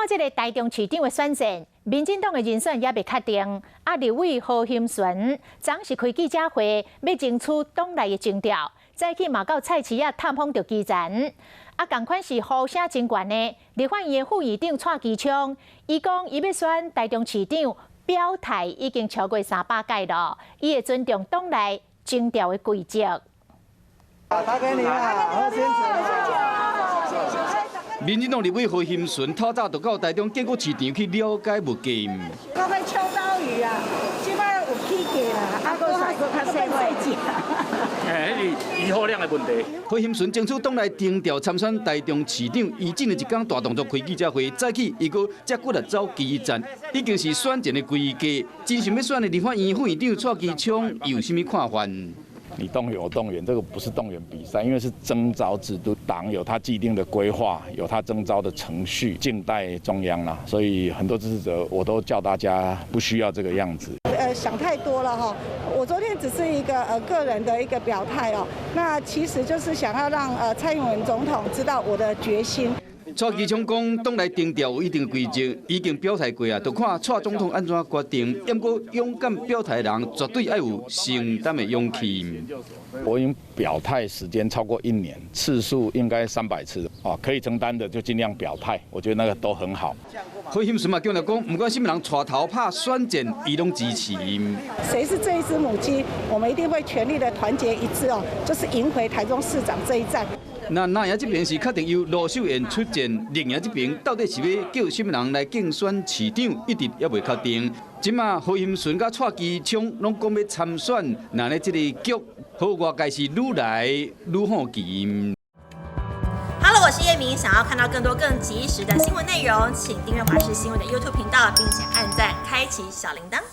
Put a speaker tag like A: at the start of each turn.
A: 看這个台中市長的選戰，民進黨的人選猶未確定。啊，立委何欣純昨是開記者會，欲爭取黨內的徵調，早起嘛到菜市仔探訪著基層。啊，仝款是呼聲真懸的，立法院的副院長蔡其昌，伊講伊欲選台中市長，表態已經超過300擺囉，伊會尊重黨內徵調的規則。
B: 打給你啦，何先生。
C: 民進黨立委何欣純透早就到台中建國市場去了解物價。
D: 閣欲秋刀魚啊，這擺有起價啦，啊，閣較閣較細隻。
E: 欸，彼是漁貨量的問題。
C: 何欣純爭取黨內徵調參選台中市長，伊進前一工大動作開記者會，早起伊閣遮骨力走基層，已經是選前的規格。真想欲選的立法院副院長蔡其昌有啥物看法？
F: 你動員我動員，這個不是動員比賽，因為是徵召制度，黨有他既定的規劃，有他徵召的程序，靜待中央啦。所以很多支持者我都叫大家不需要這個樣子。
D: 想太多了哈！我昨天只是一個個人的一個表態哦，那其實就是想要讓蔡英文總統知道我的決心。
C: 蔡其昌講，黨內徵調有一定規則，已經表態過啊，就看蔡總統按怎決定。毋過勇敢表態的人，絕對愛有承擔的勇氣。
F: 我已經表態時間超過一年，次數應該300次啊，可以承擔的就盡量表態，我覺得那個都很好。
C: 何欣純嘛強調講，毋管啥物人帶頭拍選戰，伊攏支持。
D: 誰是這一隻母雞？我們一定會全力的團結一致哦，就是贏回台中市長這一戰。
C: 那藍營這邊是確定由盧秀燕出戰，綠營這邊到底是欲叫啥物人來競選市長，一直猶未確定。這馬何欣純佮蔡其昌攏講欲參選，那咧這个局，好外界是愈來愈好奇。
G: Hello，我是葉明，想要看到更多更及時的新聞內容，請訂閱華視新聞的 YouTube 頻道，並且按讚，開啟小鈴鐺。